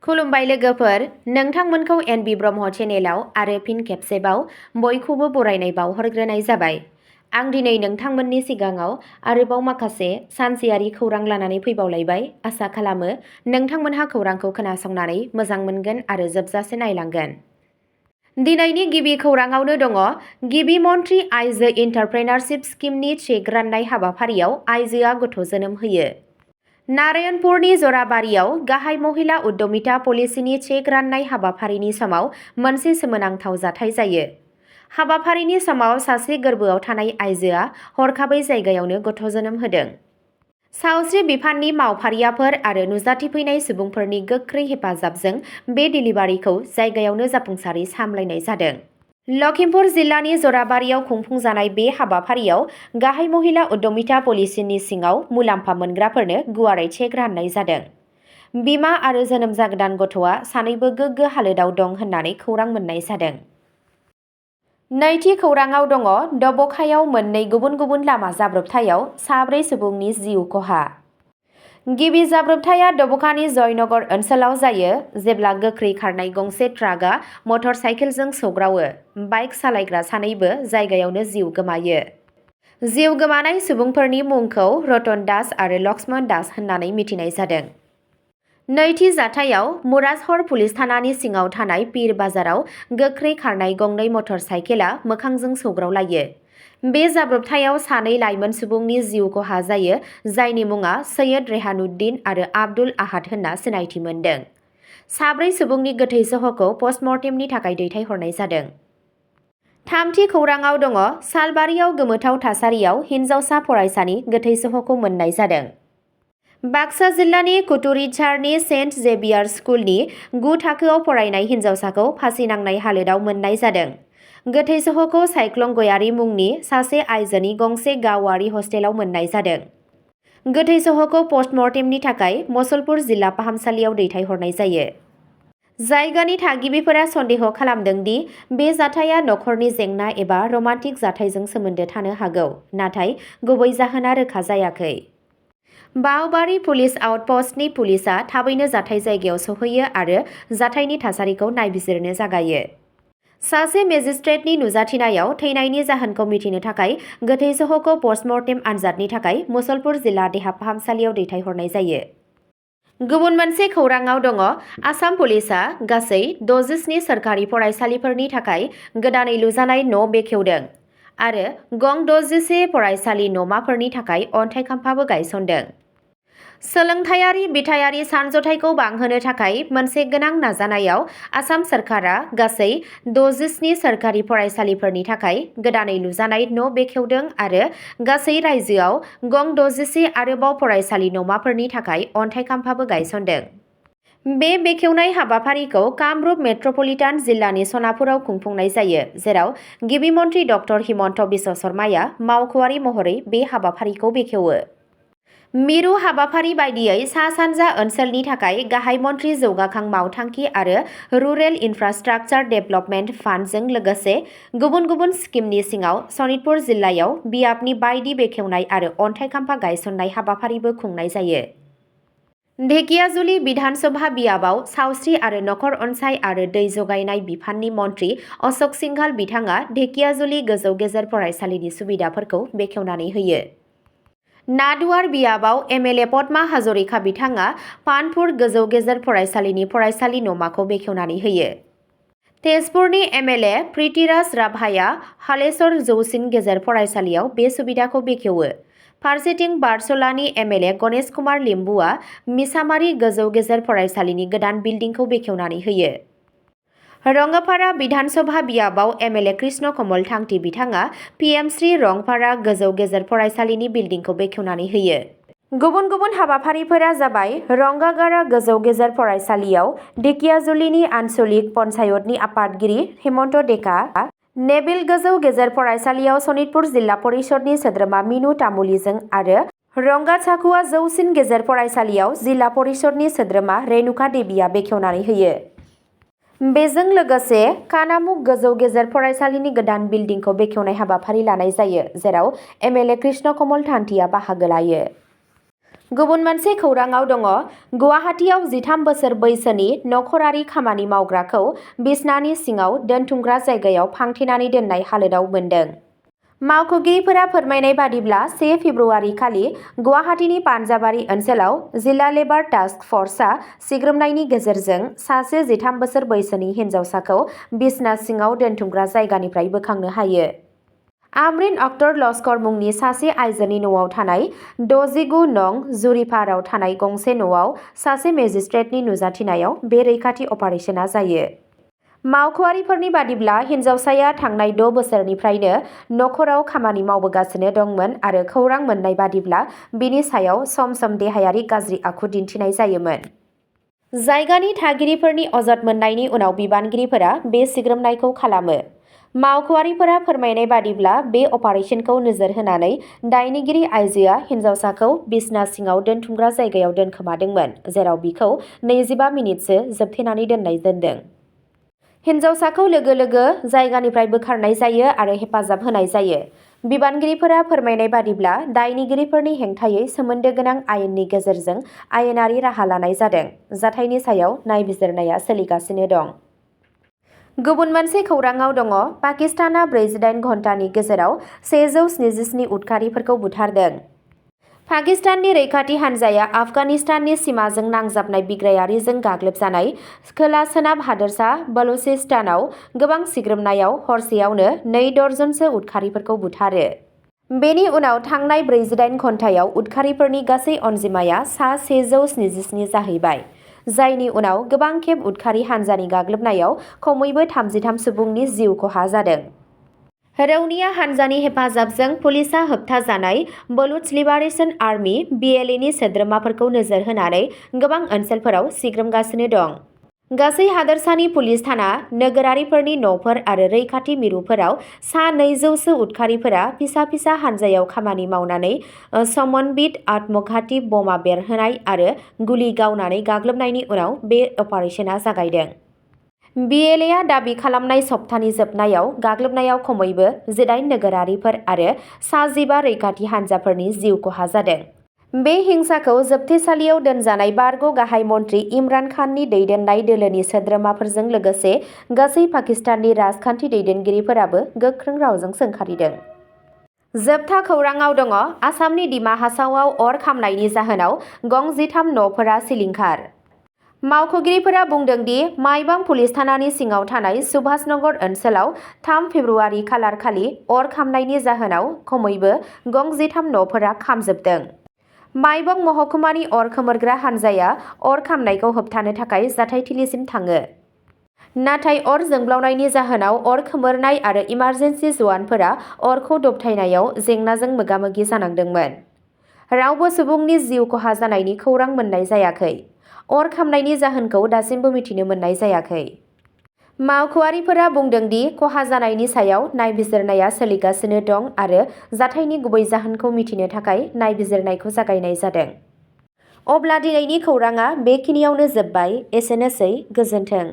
खुलुमबाय लोगोफोर, नोंथांमोनखौ एनबि ब्रह्म चेनेलाव आरो फिन खेबसेबाव बयखौबो बरायनाय बावहरग्रोनाय जाबाय। आं दिनै नोंथांमोननि सिगाङाव आरोबाव माखासे सानसेयारि खौरां लानानै फैबावलायबाय। आसा खालामो नोंथांमोनहा खौरांखौ खोनासंनानै मोजां मोनगोन आरो जोबजासे नायलांगोन। दिनैनि गिबि खौराङावनो दङ गिबि मन्थ्रि आइजो इन्टारप्रेनारशिप स्किमनि चेक राननाय हाबाफारियाव आइजोआ गथ' जोनोम होयो। नारायणपुरनि जराबारियाव गाहाय महिला उद्यमिता पलिसिनि चेक राननाय हाबाफारिनि समाव मोनसे सोमोनांथाव जाथाय जायो। हाबाफारिनि समाव सासे गोर्बोआव थानाय आइजोआ हरखाबै जायगायावनो गथ' जोनोम होदों। सावस्रि बिफाननि मावफारियाफोर आरो नुजाथिफैनाय सुबुंफोरनि गोख्रै हेफाजाबजों बे डिलिभारिखौ जायगायावनो जाफुंसारै सामलायनाय जादों। लखिमपुर जिल्लानि जराबारियाव खुंफुंजानाय बे हाबाफारियाव गाहाय महिला उद्यमिता पलिसिनि सिङाव मुलाम्फा मोनग्राफोरनो गुवारै चेक राननाय जादों। बिमा आरो जोनोम जागोदान गथ'आ सानैबो गोग्गो हालोदाव दं होननानै खौरां मोननाय जादों। नैथि खौराङाव दङ दबखायाव मोननै गुबुन गुबुन लामा जाब्रबथायाव 4 सुबुंनि जिउ खहा। गिबि जाब्रबथाया दबखानि जयनगर ओनसोलाव जायो जेब्ला गोख्रै खारनाय गंसे ट्राकआ मटर साइकेलजों सौग्रावो। बाइक सालायग्रा सानैबो जायगायावनो जिउ गोमायो। जिउ गोमानाय सुबुंफोरनि मुंखौ रतन दास आरो लक्ष्मण दास होननानै मिथिनाय जादों। नैथि जाथायाव मुराजहर पुलिस थानानि सिङाव थानाय पीर बाजाराव गोख्रै खारनाय गंनै मटर साइकेलआ मोखांजों सौग्रावलायो। बे जाब्रबथायाव सानै लाइमोन सुबुंनि जिउ खहा जायो जायनि मुङा सैयद रेहानुद्दिन आरो आब्दुल आहाद होनना सिनायथि मोन्दों। 4 सुबुंनि गोथै सह'खौ पस्टमर्टेमनि थाखाय दैथायहरनाय जादों। थामथि खौराङाव दङ सालबारियाव गोमोथाव थासारियाव हिन्जावसा फरायसानि गोथै सह'खौ मोननाय जादों। बाक्सा जिल्लानि कुटुरिझारनि सेन्ट जेभियार स्कुलनि 9 थाखोआव फरायनाय हिन्जावसाखौ फासि नांनाय हालोदाव मोननाय जादों। गोथै सह'खौ साइख्लं गयारी मुंनि सासे आइजोनि गंसे गावारि हस्टेलाव मोननाय जादों। गोथै सह'खौ पस्टमर्टेमनि थाखाय मसलपुर जिल्ला फाहामसालियाव दैथायहरनाय जायो। जायगानि थागिबिफोरा सन्देह खालामदों दि बे जाथाया नखरनि जेंना एबा रमान्टिक जाथायजों सोमोन्दो थानो हागौ, नाथाय गुबै जाहोना रोखा जायाखै। बावबारि पुलिस आउटपस्टनि पुलिसआ थाबैनो जाथाय जायगायाव सौहैयो आरो जाथायनि थासारिखौ नायबिजिरनो जागायो। सासे मेजिस्ट्रेटनि नुजाथिनायाव थैनायनि जाहोनखौ मिथिनो थाखाय गोथै सह'खौ पस्टमर्टेम आनजादनि थाखाय मुसलपुर जिल्ला देहा फाहामसालियाव दैथायहरनाय जायो। गुबुन मोनसे खौराङाव दङ आसाम पुलिसआ गासै 67 सोरखारि फरायसालिफोरनि थाखाय गोदानै लुजानाय न' बेखेवदों आरो गं 61 फरायसालि नमाफोरनि थाखाय अन्थाइ खाम्फाबो गायसनदों। सोलोंथायारि बिथायारि सानज'थाइखौ बांहोनो थाखाय मोनसे गोनां नाजानायाव आसाम सोरखारा गासै 67 सोरखारि फरायसालिफोरनि थाखाय गोदानै लुजानाय न' बेखेवदों आरो गासै रायजोआव गं 61 आरोबाव फरायसालि नमाफोरनि थाखाय अन्थाइ खाम्फाबो गायसनदों। बे बेखेवनाय हाबाफारिखौ कामरुप मेट्रपलिटान जिल्लानि सनापुराव खुंफुंनाय जायो, जेराव गिबि मन्थ्रि डक्टर हिमन्त बिश्व शर्माया मावख'आरि महरै बे हाबाफारिखौ बेखेवो। मिरु हाबाफारि बायदियै सा-सानजा ओनसोलनि थाखाय गाहाय मन्थ्रि जौगाखां मावथांखि आरो रुरेल इनफ्रास्ट्राक्चार डेभेलपमेन्ट फान्डजों लोगोसे गुबुन गुबुन स्किमनि सिङाव सनितपुर जिल्लायाव बियाबनि बायदि बेखेवनाय आरो अन्थाइ खाम्फा गायसननाय हाबाफारिबो खुंनाय जायो। ढेकियाजुलि बिधान सभा बियाबाव सावस्रि आरो नखर अनसाय आरो दै जगायनाय बिफाननि मन्थ्रि अशोक सिंघाल बिथाङा ढेकियाजुलि गोजौ गेजेर फरायसालिनि सुबिदाफोरखौ बेखेवनानै होयो। नादुवार बियाबाव एमएलए पद्मा हाजरिका बिथाङा पानपुर गोजौ गेजेर फरायसालिनि फरायसालि नमाखौ बेखेवनानै होयो। तेजपुरनि एमएलए प्रिटिराज राभाया हालेश्वर जौसिन गेजेर फरायसालियाव बे सुबिदाखौ बेखेवो। फारसेथिं बारसलानि एमएलए गणेश कुमार लिम्बुआ मिसामारि गोजौ गेजेर फरायसालिनि गोदान बिल्डिंखौ बेखेवनानै होयो। रंगापारा बिधान सभा बियाबाव एमएलए कृष्ण कमल थांति बिथाङा पिएमश्री रंपारा गोजौ गेजेर फरायसालिनि बिल्डिंखौ बेखेवनानै होयो। गुबुन गुबुन हाबाफारिफोरा जाबाय रंगागारा गोजौ गेजेर फरायसालियाव ढेकियाजुलिनि आन्सलिक पन्चायतनि आफादगिरि हेमन्त डेका, नेबिल गोजौ गेजेर फरायसालियाव सनितपुर जिल्ला परिषदनि सोद्रोमा मिनु तामुलीजों आरो रंगाछाकुवा जौसिन गेजेर फरायसालियाव जिल्ला परिषदनि सोद्रोमा रेनुका देबिया बेखेवनानै होयो। बेजों लोगोसे कानामुक गोजौ गेजेर फरायसालिनि गोदान बिल्डिंखौ बेखेवनाय हाबाफारि लानाय जायो, जेराव एमएलए कृष्ण कमल थान्तिया बाहागो लायो। गुबुन मोनसे खौराङाव दङ गुवाहाटीआव 13 बोसोर बैसोनि नखरारि खामानि मावग्राखौ बिसनानि सिङाव दोनथुमग्रा जायगायाव फांथेनानै दोननाय हालोदाव मोन्दों। मावख'गिरिफोरा फोरमायनाय बादिब्ला 1 फेब्रुआरि खालि गुवाहाटीनि पान्जाबारि ओनसोलाव जिल्ला लेबार टास्क फर्सआ सिग्रोमनायनि गेजेरजों सासे 13 बोसोर बैसोनि हिन्जावसाखौ बिसना सिङाव दोनथुमग्रा जायगानिफ्राय बोखांनो हायो। आमरिन अख्तर लस्कर मुंनि सासे आइजोनि न'आव थानाय 69 नं जुरिपाराव थानाय गंसे न'आव सासे मेजिस्ट्रेटनि नुजाथिनायाव बे रैखाथि अपारेशना जायो। मावख'आरिफोरनि बादिब्ला हिन्जावसाया थांनाय 6 बोसोरनिफ्रायनो नखराव खामानि मावबोगासिनो दंमोन आरो खौरां मोननाय बादिब्ला बिनि सायाव सम-सम देहायारि गाज्रि आखु दिन्थिनाय जायोमोन। जायगानि थागिरिफोरनि अजद मोननायनि उनाव बिबानगिरिफोरा बे सिग्रोमनायखौ खालामो। मावख'आरिफोरा फोरमायनाय बादिब्ला बे अपारेशनखौ नोजोर होनानै दायनिगिरि आइजोआ हिन्जावसाखौ बिसना सिङाव दोनथुमग्रा जायगायाव दोनखोमादोंमोन, जेराव बिखौ 25 मिनिटसो जोबथेनानै दोनदों। हिन्जावसाखौ लोगो लोगो जायगानिफ्राय बोखारनाय जायो आरो हेफाजाब होनाय जायो। बिबानगिरिफोरा फोरमायनाय बादिब्ला दायनिगिरिफोरनि हेंथायै सोमोन्दो गोनां आयेननि गेजेरजों आयेनारि राहा लानाय जादों। जाथायनि सायाव नायबिजिरनाया सोलिगासिनो दं। गुबुन मोनसे खौराङाव दङ पाकिस्तानआ 48 घन्टानि गेजेराव 177 उदखारिफोरखौ बुथारदों। पाकिस्ताननि रैखाथि हान्जाया आफगानिस्ताननि सिमाजों नांजाबनाय बिग्रायारिजों गाग्लोबजानाय खोला-सोनाब हादोरसा बलुचिस्तानाव गोबां सिग्रोमनायाव हरसेयावनो 2 दर्जनसो उदखारिफोरखौ बुथारो। बेनि उनाव थांनाय 48 घन्टायाव उदखारिफोरनि गासै अनजिमाया सा 177 जाहैबाय, जायनि उनाव गोबां खेब उदखारि हान्जानि गाग्लोबनायाव खमैबो 33 सुबुंनि जिउ खहा जादों। रौनिया हान्जानि हेफाजाबजों पुलिसआ होबथाजानाय बलुच लिबारेशन आर्मी (BLA) नि सोद्रोमाफोरखौ नोजोर होनानै गोबां ओनसोलफोराव सिग्रोमगासिनो दं। गासै हादोरसानि पुलिस थाना, नोगोरारिफोरनि न'फोर आरो रैखाथि मिरुफोराव सा 200 उदखारिफोरा फिसा-फिसा हानजायाव खामानि मावनानै समन्वित आत्मघाती बमा बेरहोनाय आरो गुलि गावनानै गाग्लोबनायनि उनाव बे अपारेशना जागायदों। BLA आ दाबि खालामनाय सप्तानि जोबनायाव गाग्लोबनायाव खमैबो 18 नोगोरारिफोर आरो सा 15 रैखाथि हान्जाफोरनि जिउ खहा जादों। बे हिंसाखौ जोबथेसालियाव दोनजानाय बारग' गाहाय मन्थ्रि इमरान खाननि दैदेननाय दोलोनि सोद्रोमाफोरजों लोगोसे गासै पाकिस्ताननि राजखान्थि दैदेनगिरिफोराबो गोख्रों रावजों सोंखारिदों। जोबथा खौराङाव दङ आसामनि डिमा हासावआव अर खामनायनि जाहोनाव गं 13 न'फोरा सिलिंखार। मावख'गिरिफोरा बुंदों दि माइबां पुलिस थानानि सिङाव थानाय सुभाषनगर ओनसोलाव 3 फेब्रुआरि खालारखालि अर खामनायनि जाहोनाव खमैबो गं 13 न'फोरा खामजोबदों। माइबं महकुमानि अर खोमोरग्रा हान्जाया अर खामनायखौ होबथानो थाखाय जाथायथिलिसिम थाङो। नाथाय अर जोंब्लावनायनि जाहोनाव अर खोमोरनाय आरो इमारजेन्सि जवानफोरा अरखौ दबथायनायाव जेंनाजों मोगा-मोगि जानांदोंमोन। रावबो सुबुंनि जिउ खहा जानायनि खौरां मोननाय जायाखै। अर खामनायनि जाहोनखौ दासिमबो मिथिनो मोननाय जायाखै। मावख'आरिफोरा बुंदों दि खहा जानायनि सायाव नायबिजिरनाया सोलिगासिनो दं आरो जाथायनि गुबै जाहोनखौ मिथिनो थाखाय नायबिजिरनायखौ जागायनाय जादों। अब्ला दिनैनि खौराङा बेखिनियावनो जोबबाय। एसेनोसै, गोजोन्थों।